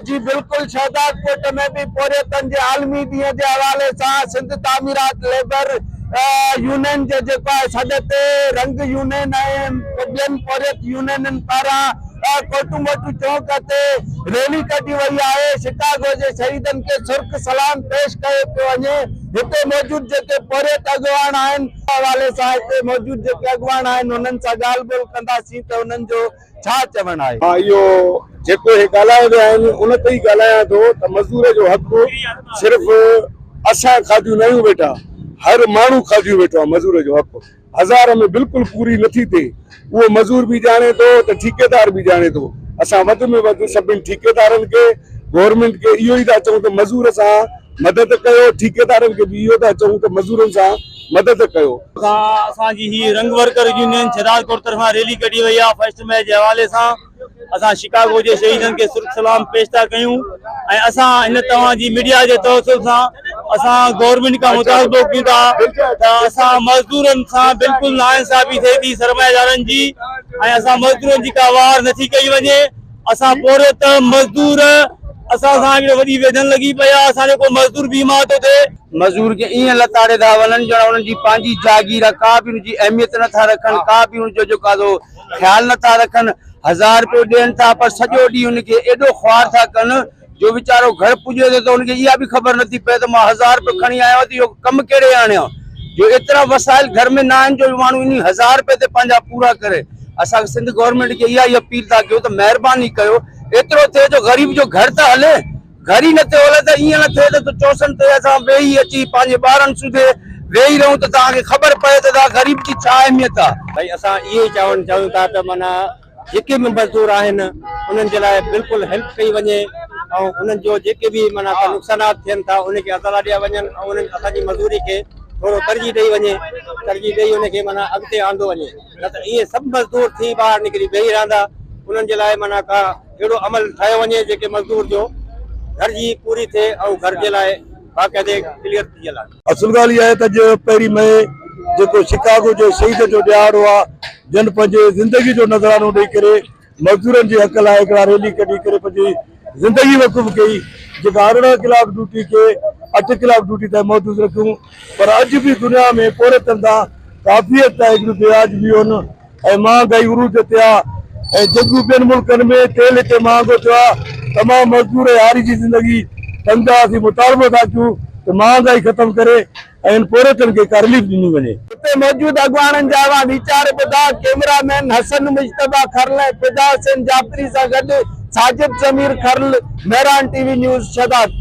جي بلڪل شهدادڪوٽ ۾ به پورهيتن جي عالمي ڏينهن جي حوالي سان سنڌ تعميرات ليبر يونين جي جيڪو آهي سڏ تي رنگ يونين ۽ ٻين پورهيت يونينن پاران ڪوٽوموٽو چونڪ تي ريلي ڪڍي وئي آهي شڪاگو جي شهيدن کي سرخ سلام پيش ڪيو پيو وڃي هتي موجود جيڪي پورهيت اڳواڻ آهن حوالي سان هتي موجود جيڪي اڳواڻ آهن انهن سان ڳالهه ٻولهه ڪنداسين ته انهن جو ڇا چوڻ آهي؟ مان اهو جيڪو هي ڳالهائي ويا آهن ان تي ئي ڳالهايان ٿو ته مزدور جو حق صرف اسان کاڌيون نه آهيون ويٺا هر ماڻهو کاڌيون ويٺو آهي مزور جو حق هزار ۾ بلڪل پوري نٿي ٿئي اهو مزور به ڄاڻي ٿو ته ٺيڪيدار به ڄاڻي ٿو اسان وڌ ۾ وڌ سڀني ٺيڪيدارن کي گورنمينٽ کي اهو ئي ٿا چئون ته مزور سان مدد ڪيو ٺيڪيدارن کي به اهو ٿا چئون ته مزورن سان مدد ڪيو. سان اسان جي هي رنگ ورڪر يونين شھدادڪوٽ طرفان ريلي ڪڍي وئي آهي فرسٽ مئي جي حوالي سان اسان شڪاگو جي شهيدن کي سرخ سلام پيش ٿا ڪيون ۽ اسان هن توهان جي ميڊيا جي توسط سان اسان گورنمينٽ کان مطالبو ڪيون ٿا ته اسان مزدورن سان بلڪل ناانصافي ٿئي ٿي سرمائيدارن جي ۽ اسان مزدورن جي ڪا واهر نٿي ڪئي وڃي اسان پورهيت مزدور اسان سان هڪڙي وڏي ويڌن لڳي پئي آهي اسان جو ڪو مزدور بيمار ٿو ٿئي. مزور کي ائين لتاڙي ٿا وڃن ڄڻ انهن جي پنهنجي جاگير آهي ڪا به ان جي اهميت نه ٿا رکن ڪا به ان جو جيڪو آهي سو خيال نه ٿا رکن هزار رپيو ڏين ٿا پر سڄو ڏينهن ان کي ايڏو خوار ٿا ڪن جو ويچارو گهر پڄي ٿو ته ان کي اها به خبر نه ٿي پئي ته مان هزار رپيو کڻي آيو آهيان ته اهو ڪم ڪهڙي آڻيان جو ايترا وسائل گهر ۾ نه آهن جو ماڻهو انهي هزار رپئي تي پنهنجا پورا ڪري اسان سنڌ گورنمينٽ کي اها ئي اپيل ٿا ڪيون ته مهرباني ڪيو ايترو ٿئي جو غريب جو گهر ته هلي گهر ئي نه ٿيو هلي ته ائين نه ٿئي ته چوسن تي اسان ويهي اچي پنهنجي ٻارن سوڌي ويهي رهون ته توهان کي خبر پئي ته توهان غريب جي ڇا اهميت آهي. ڀئي اسان اهو ئي چوڻ چاهيون ٿا ته معنيٰ جيڪي به مزدور آهن انهن جي لاء بلڪل هيلپ ڪئي وڃي ۽ انهن جو جيڪي به معنيٰ ڪا نقصانات ٿين ٿا ان کي ازالا ڏيا وڃن ۽ انهن اسان جي مزوري کي ٿورو ترجيح ڏئي وڃي ترجيح ڏئي ان کي معنيٰ اڳتي آندو وڃي نه ته ائين سڀ مزدور ٿي ٻاهر نڪري ويهي رهندا انهن جي لاء معنيٰ ڪا اهڙو عمل ٺاهيو وڃي جيڪي مزدور جو گهر جي پوري ٿئي ۽ گهر جي لاء باقاعدي ڪليئر ٿيل آهي. اصل ڳالهه اها آهي ته اڄ پهرين مئي جيڪو شڪاگو جي شهيد جو ڏهاڙو آهي جن پنهنجي زندگي جو نذرانو ڏئي ڪري مزدورن جي حق لاء هڪڙا ريلي ڪڍي ڪري پنهنجي زندگي وقف ڪئي جيڪا 18 ڪلاڪ ڊيوٽي کي اٺ ڪلاڪ ڊيوٽي تائين محدود رکيون پر اڄ به دنيا ۾ پورهيتن سان ڪافي حد تائين هڪڙيون بي واجبيون آهن ۽ مهانگائي عروج تي آهي ۽ جيڪو ٻين ملڪن ۾ تيل هتي مهانگو ٿيو آهي تمام مزدور ۽ هاري جي زندگي تنگ آهي اسين مطالبو ٿا ڪيون ته مهانگائي ختم ڪري ۽ ان پورهيتن کي ڪا رليف ڏني وڃي. اتي موجود اڳواڻن جا اوهان ويچار ٻڌا، ڪئميرا مين حسن مجتبيٰ کرل ۽ فدا حسين جعفري سان گڏ Sajid Zameer Kharal, Mehran T V news, Shahdadkot.